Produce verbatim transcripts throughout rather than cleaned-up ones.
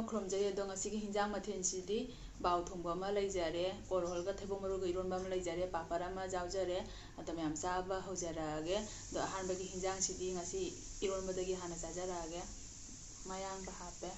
ꯈꯨꯔꯨꯝꯖꯔꯤ꯫ ꯑꯗꯣ ꯉꯁꯤꯒꯤ ꯍꯤꯟꯖꯥꯡ ꯃꯊꯦꯜꯁꯤꯗꯤ ꯕꯥꯎ ꯊꯣꯡꯕ ꯑꯃ ꯂꯩꯖꯔꯦ, ꯑꯣꯔꯣꯜꯒ ꯊꯩꯕꯣꯡ ꯃꯔꯨꯒ ꯏꯔꯣꯟꯕ ꯑꯃ ꯂꯩꯖꯔꯦ, ꯄꯥꯄꯔ ꯑꯃ ꯌꯥꯎꯖꯔꯦ꯫ ꯑꯗꯣ ꯃꯌꯥꯝ ꯆꯥꯕ ꯍꯧꯖꯔꯛꯑꯒꯦ꯫ ꯑꯗꯣ ꯑꯍꯥꯟꯕꯒꯤ ꯍꯤꯟꯖꯥꯡꯁꯤꯗꯤ ꯉꯁꯤ ꯏꯔꯣꯟꯕꯗꯒꯤ ꯍꯥꯟꯅ ꯆꯥꯖꯔꯛꯑꯒꯦ꯫ ꯃꯌꯥꯡꯕ ꯍꯥꯞꯄꯦ꯫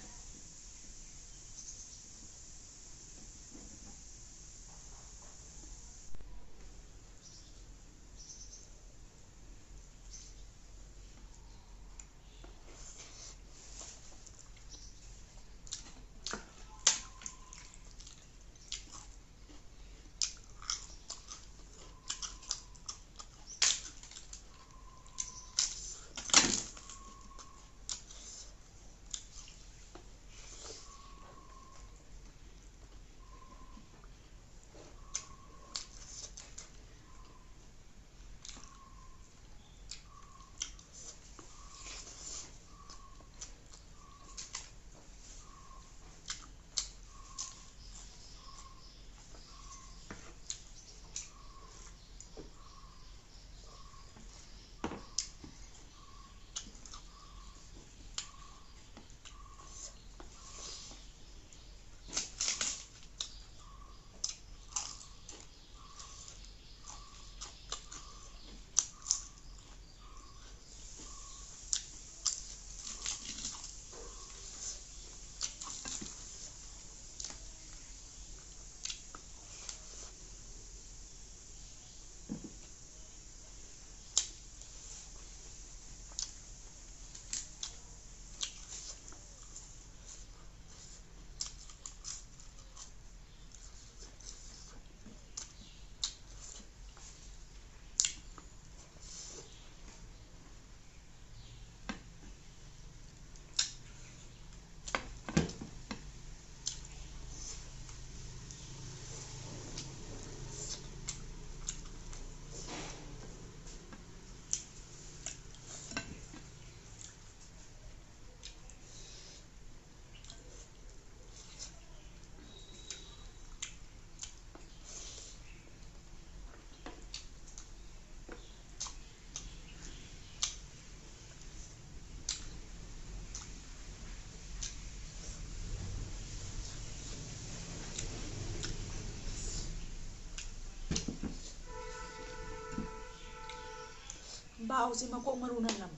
ꯊꯥꯎꯁꯤ ꯃꯀꯣꯛ ꯃꯔꯨꯅ ꯅꯝ꯫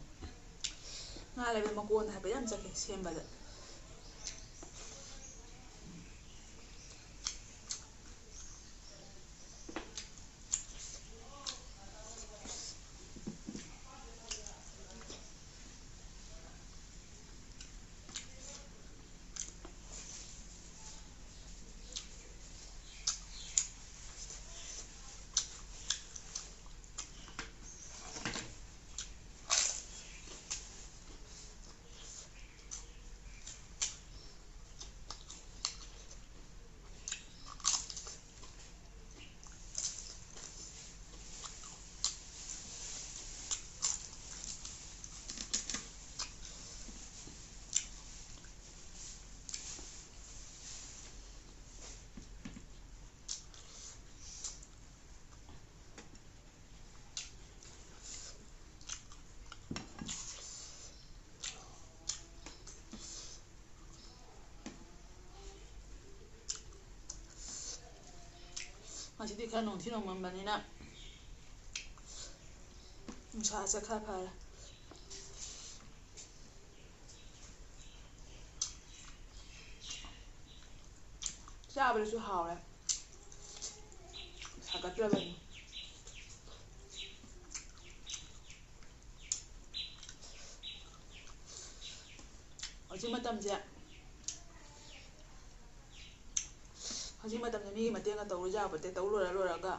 ꯉꯥ ꯂꯩꯕ ꯃꯀꯣꯟ ꯍꯥꯏꯕ ꯌꯥꯝ ꯆꯠꯈꯤ ꯁꯦꯝꯕꯗ꯫ ꯉꯁꯤꯗꯤ ꯈꯔ ꯅꯣꯡꯊꯤ ꯅꯣꯡꯃꯝꯕꯅꯤꯅ ꯅꯨꯡꯁꯥꯁꯦ ꯈꯔ ꯐꯔꯦ꯫ ꯆꯥꯕꯗꯁꯨ ꯍꯥꯎꯔꯦ꯫ ꯁꯥꯒꯠꯇ꯭ꯔꯕꯅꯤ꯫ ꯍꯧꯖꯤꯛ ꯃꯇꯝꯁꯦ ꯍꯧꯖꯤꯛ ꯃꯇꯝꯗ ꯃꯤꯒꯤ ꯃꯇꯦꯡꯒ ꯇꯧꯔꯨ ꯌꯥꯄꯣꯠꯇꯦ꯫ ꯇꯧ ꯂꯣꯏꯔ ꯂꯣꯏꯔꯒ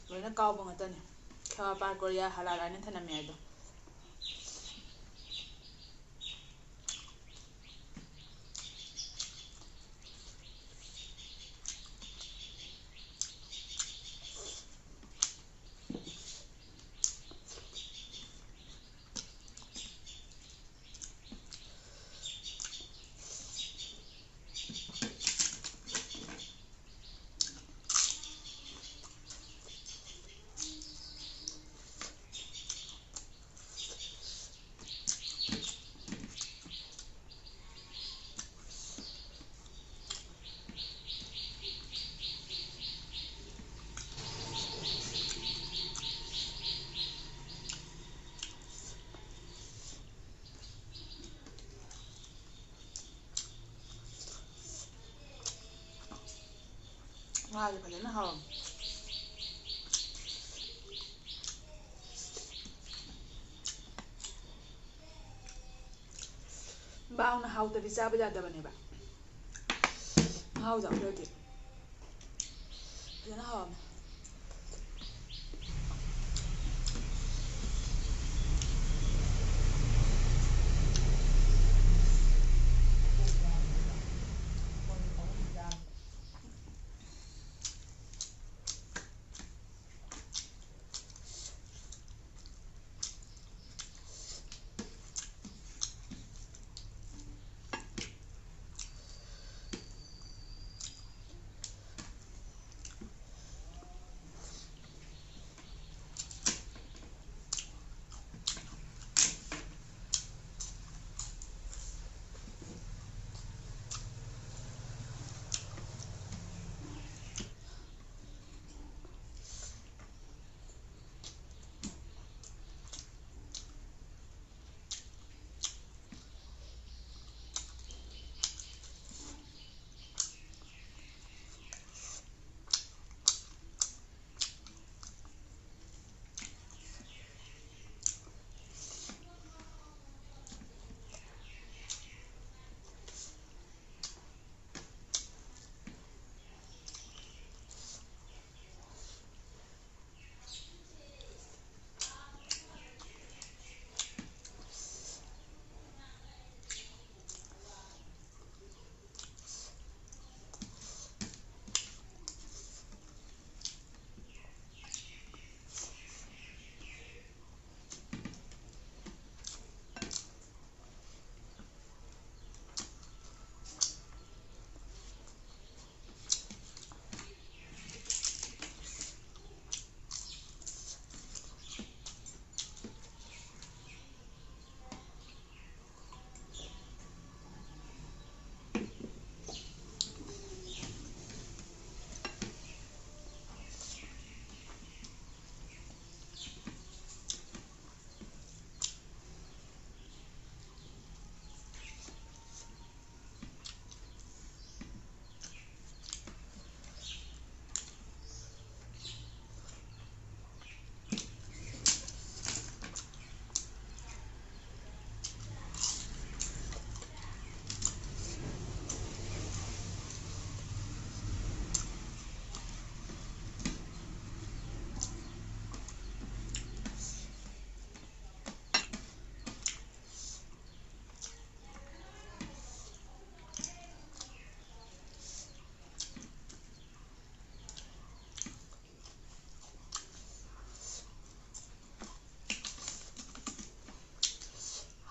ꯂꯣꯏꯅ ꯀꯥꯎꯕ ꯉꯥꯛꯇꯅꯤ꯫ ꯈꯦꯋꯥ ꯄꯥꯔ ꯀꯣꯔꯤꯌꯥ ꯍꯂꯥꯜ ꯍꯥꯏꯅ ꯊꯅꯝꯃꯦ ꯍꯥꯏꯗꯣ꯫ ꯉꯥꯁꯦ ꯐꯖꯅ ꯍꯥꯎꯔꯝꯃꯦ꯫ ꯃꯍꯥꯎꯅ ꯍꯥꯎꯇꯗꯤ ꯆꯥꯕ ꯌꯥꯗꯕꯅꯦꯕ꯫ ꯃꯍꯥꯎꯗꯣ ꯑꯝꯇꯗꯤ ꯐꯖꯅ ꯍꯥꯎꯔꯝꯃꯦ꯫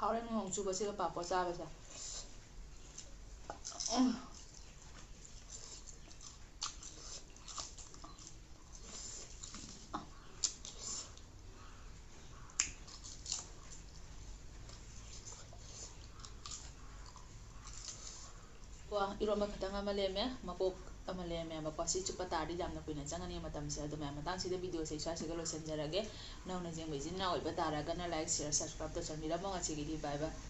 ꯍꯣꯔꯦꯟ ꯅꯣꯡ ꯆꯨꯕꯁꯤꯒ ꯄꯥꯐꯣꯔ ꯆꯥꯕꯁꯦ꯫ ꯀꯣ, ꯏꯔꯣꯝꯕ ꯈꯤꯇꯪ ꯑꯃ ꯂꯦꯝꯃꯦ, ꯃꯀꯣꯛ ꯑꯃ ꯂꯦꯝꯃꯦꯕꯀꯣ꯫ ꯁꯤ ꯆꯨꯞꯄ ꯇꯥꯔꯗꯤ ꯌꯥꯝꯅ ꯀꯨꯏꯅ ꯆꯪꯉꯅꯤ ꯃꯇꯝꯁꯦ꯫ ꯑꯗꯨ ꯃꯌꯥꯝ, ꯃꯇꯥꯡꯁꯤꯗ ꯚꯤꯗꯤꯑꯣꯁꯦ ꯑꯩ ꯁ꯭ꯋꯥꯏꯁꯤꯒ ꯂꯣꯏꯁꯤꯟꯖꯔꯒꯦ꯫ ꯅꯧꯅ ꯌꯦꯡꯕ ꯏꯆꯤꯟ ꯏꯅꯥꯎ ꯑꯣꯏꯕ ꯇꯥꯔꯒꯅ like, share, subscribe ꯇꯧꯁꯟꯕꯤꯔꯝꯃꯣ꯫ ꯉꯁꯤꯒꯤꯗꯤ bye bye꯫